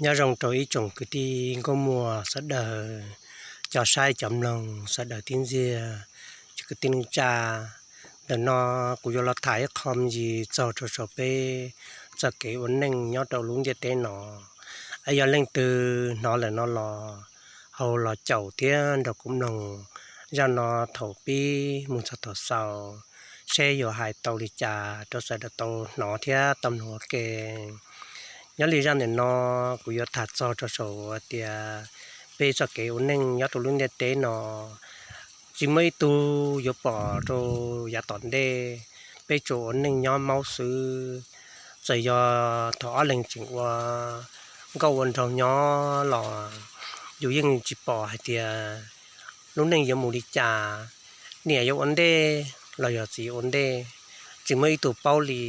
Nyob zoo rau ib tsoom kwv tij nkauj muam sawv daws, cov saib cov mloog sawv daws tib ntxiag, cov kwv tij neej tsa. Ntawm no kuv yuav los tham ib qho me ntsis txog rau saum peb txoj kev ua neej nyob rau lub ntiaj teb no. Yog leej twg hnov lawm no los ho los caum thiab nrog kuv mloog zaj no thaum pib mus txog thaum xaus, seb yuav hais tau li cas rau sawv daws tau hnov thiab tau mloog ua ke. Nyob li zaj ntawm no, kuv yuav tham txog rau saum hais tias peb txoj kev ua neej nyob rau lub ntiaj teb no tsis muaj ib tug yuav pom rau yav tom ntej. Peb tsuas ua neej nyob maub xwb. Txawm yog thaum ob leeg tseem ua nkauj ua nraug nyob los yus yeej tsis pom hais tias lub neej yuav mus li cas, niam yuav ua ntej los yog txiv ua ntej, tsis muaj ib tug paub li.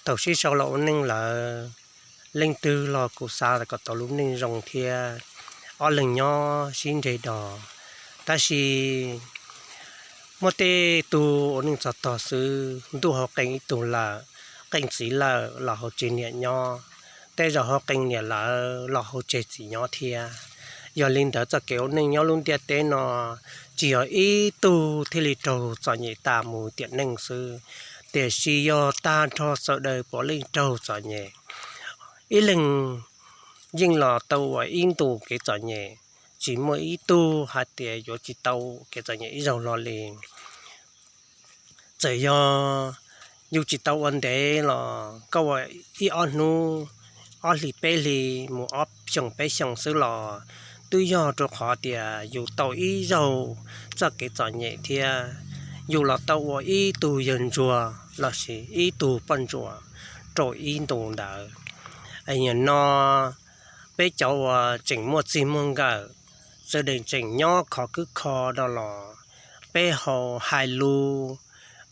Thaum sib sau los ua neej lawm, leej twg los kuj xav kom tau lub neej zoo thiab ob leeg nyob sib nres dos. Tab sis muaj tej tug ua neej txog tog xwb, ntuj ho qee ib tug lawm, qee txiv lawm los ho tseg niam nyob, tej zaum ho qee niam lawm los ho tseg txiv nyob thiab. Yog li ntawd txoj kev ua neej nyob lub ntiaj teb no tsis yog ib tug thiaj li raug txom nyem tas mus tiam neej xwb, tiam sis yog tag nrho sawv daws puav leej raug txom nyem. Ib leeg yeej los tau ua ib ntus kev txom nyem, tsis muaj ib tug hais tias yuav tsis tau kev txom nyem ib zaug hlo li. Txawm yog yus tsis tau ua ntev los koj ua ib ob hnub, ob hlis peb hlis mus ob xyoos peb xyoos xwb los twb yog rau qhov tias yus tau ib zaug txoj kev txom nyem thiab yus los tau ua ib tug yawg ntsuag lossis ib tug poj ntsuam rau ib ntus ntawd. Nim no peb cov uas tseem muaj txij muaj nkawm, sawv daws tseem nyob khov khwb kho no los peb ho hais lus,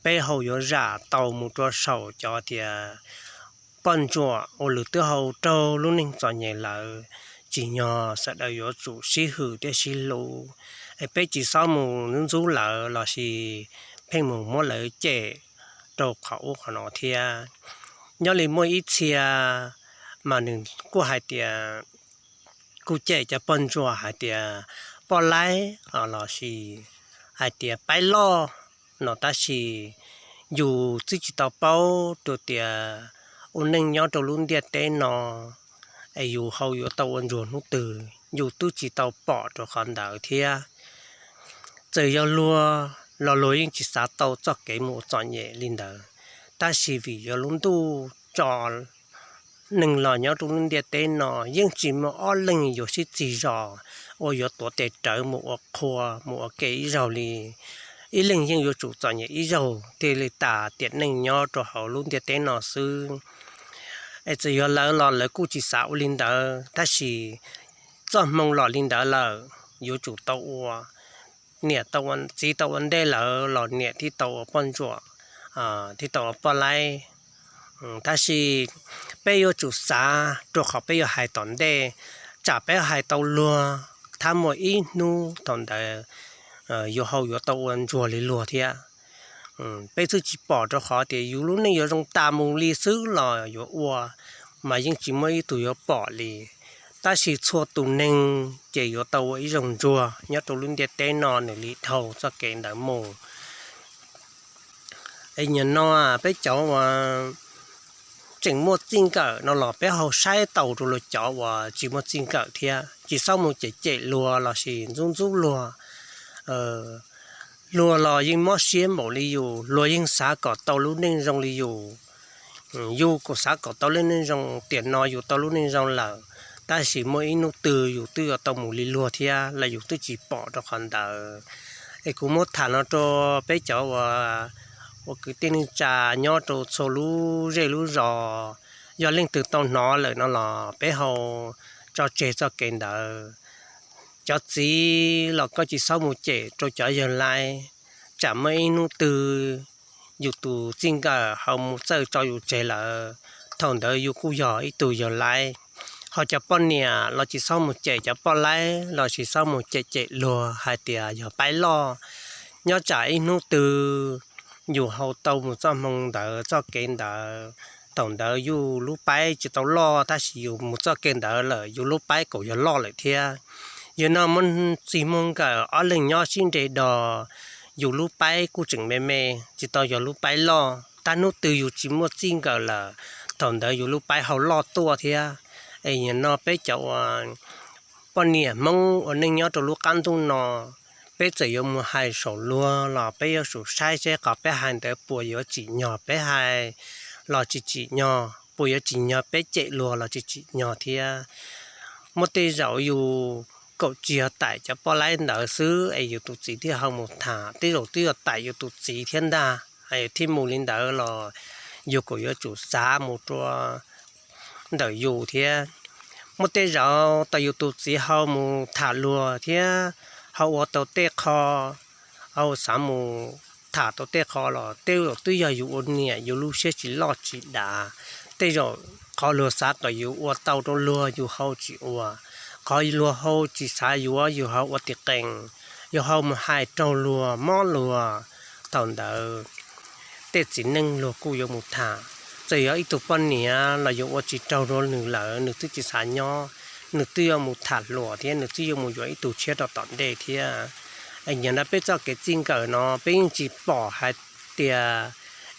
peb ho yuav zam tau mus rau saum cov tias poj ntsuam uas lwm twb ho raug lub neej txom nyem lawm, tsim nyog sawv daws yuav tsum sib hwm thiab sib hlub. Es peb tsis txhob mus ntxub lawv lossis pheej mus muab lawv cem rau qhov ub qhov no thiab. Nyob li muaj ib txhia mas nws kuj hais tias, kuj cem cov poj ntsuam hais tias poj laib lossis hais tias paib loj no, tab sis yus twb tsis tau paub rau tias ua neej nyob rau lub ntiaj teb no es yus ho yuav tau ua ntsuag hnub twg, yus twb tsis tau pom rau qhov ntawd thiab. Txawm yog luag los luag yeej tsis xav tau txoj kev mus ua txom nyem li ntawd, tab sis vim yog lub ntuj tso neeg los nyob rau lub ntiaj teb no yeej tsis muaj ob leeg yuav sib txig zos uas yuav tuav tes rawv mus ua qhua mus ua ke ib zaug li. Ib leeg yeej yuav tsum txom nyem ib zaug thiaj li tas tiam neej nyob rau hauv lub ntiaj teb no xwb. Es txawm yog lawv los lawv kuj tsis xav ua li ntawd, tab sis txoj hmoo los li ntawd lawm, yuav tsum tau ua. Niam tau ua, txiv tau ua ntej lawm los niam thiaj tau ua poj ntsuam, thiaj tau ua poj laib. Tab sis peb yuav tsum xav rau qhov peb yuav hais tom ntej, tsam peb hais tau luag, thab muaj ib hnub thaum ntawd yus ho yuav tau ua ntsuag li luag thiab. Peb twb tsis pom rau qhov tias yus lub neej yuav zoo tas mus li xwb los yuav ua, mas yeej tsis muaj ib tug yuav pom li. Tab sis txhua tus neeg ces yuav tau ua ib zaug ntsuag nyob rau lub ntiaj teb no nws li dhau txoj kev ntawd mus. Es nim no peb cov uas tseem muaj txij nkawm no los peb ho saib taus rau luag cov uas tsis muaj txij nkawm thiab, tsis txhob mus cem cem luag lossis ntxub ntxub luag. Luag los yeej mob siab npaum li yus, luag yeej xav kom tau lub neej zoo li yus. Yus kuj xav kom tau lub neej zoo, tiam no yus tau lub neej zoo lawm, tab sis muaj ib hnub twg yus twb yuav tau mus li luag thiab los yus twb tsis pom rau qhov ntawd. Es kuv muab tham no rau peb cov uas ua kwv tij neej tsa nyob rau txhua lub zej lub zos, yog leej twg tau hnov lawm no los peb ho tso tseg txoj kev ntawd. Cov txiv los koj tsis txhob mus cem rau cov yawg laib, tsam muaj ib hnub twg yus tus txij nkawm ho mus txawj tso yus tseg lawm, thaum ntawd yus kuj yog ib tug yawg laib. Ho cov poj niam los tsis txhob mus cem cov poj laib lossis txhob mus cem cem luag hais tias yog paib loj, nyob tsam ib hnub twg yus ho tau mus txoj hmoo ntawd txoj kev ntawd, thaum ntawd yus lub paib tsis tau loj tab sis yus mus txoj kev ntawd lawm yus lub paib kuj yog loj lawm thiab. Yog no muaj txij muaj nkawm ob leeg nyob sib nres dos, yus lub paib kuj tseem me me, tsis tau yog lub paib loj. Tab hnub twg yus tsis muaj txij nkawm lawm, thaum ntawd yus lub paib ho loj tuaj thiab. Es yog no peb cov uas poj niam Hmoob ua neej nyob rau lub qab ntuj no, peb txawm yuav mus hais saum luag los peb yuav tsum saib seb qhov peb hais ntawd puas yuav tsim nyog peb hais los tsis tsim nyog, puas yuav tsim nyog peb cem luag los tsis tsim nyog thiab. Muaj tej zaum yus kaum tsis yog taim cov poj laib ntawd xwb es yus tus txiv thiaj ho mus tham, tej zaum twb yog taim yus tus txiv thiab ntag. Thiaj mus li ntawd los yus kuj yuav tsum xav mus rau ntawm yus thiab. Muaj tej zaum tau yus tus txiv ho mus tham luag thiab ho ua tau tej qho, ho xav mus tham tau tej qho los tej zaum twb yog yus ua niam yus lub siab tsis loj tsis dav. Tej zaum qhov luag xav kom yus ua tau rau luag yus ho tsis ua, qhov luag ho tsis xav yuav yus ho ua tiv qees, yus ho mus hais raug luag mob luag. Thaum ntawd tej txiv neej luag kuj yuav mus tham. Txawm yog ib tug poj niam los yus ua tsis raug rau nws lawm nws twb tsis xav nyob, nws twb yuav mus tham hluas thiab nws twb yuav mus yuav ib tug tshiab rau tom ntej thiab. Yog no peb txoj kev txij nkawm no peb yeej tsis pom hais tias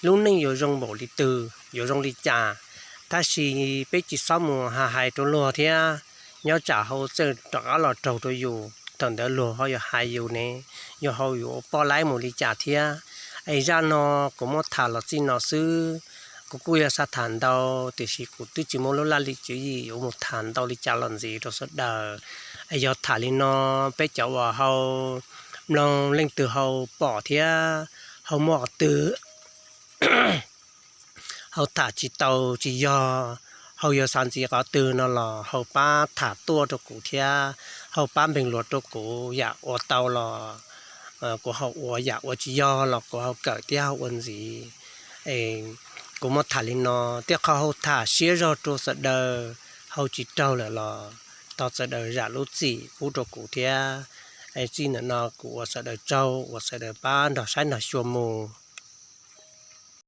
lub neej yuav zoo npaum li twg yuav zoo li cas, tab sis peb tsis txhob mus hais hais rau luag thiab. Nyob tsam ho txawj rov qab los raug rau yus thaum ntawd luag ho yuav hais yus ne, yus ho yuav ua poj laib mus li cas thiab. Es zaj no kuv muab tham los txij no xwb. Kuv kuj yuav xav tham ntau, tiam sis kuv twb tsis muaj lub laj lim tswv yim yuav mus tham ntau li cas los ntxiv rau sawv daws. Es yog tham li no, peb cov uas hau mloog leej twg hau pom thiab hau muaj qhov twg hau tham tsis tau tsis yog, hau yuav xav ntxiv qhov twg no los hau pab tham tuaj rau kuv thiab, hau pab npeeg luas rau kuv, yam ua tau los kuv hau ua, yam ua tsis yog los kuv hau kawm thiab hau ua ntxiv. Kuv muab tham li no, tej qho hau tham siab zog rau sawv daws, hau tsis raug lawm los thov sawv daws zam lub txim pub rau kuv thiab. Txij ntawm no kuv ua sawv daws tsaug uas sawv daws pab nrog saib nrog xyuas mus.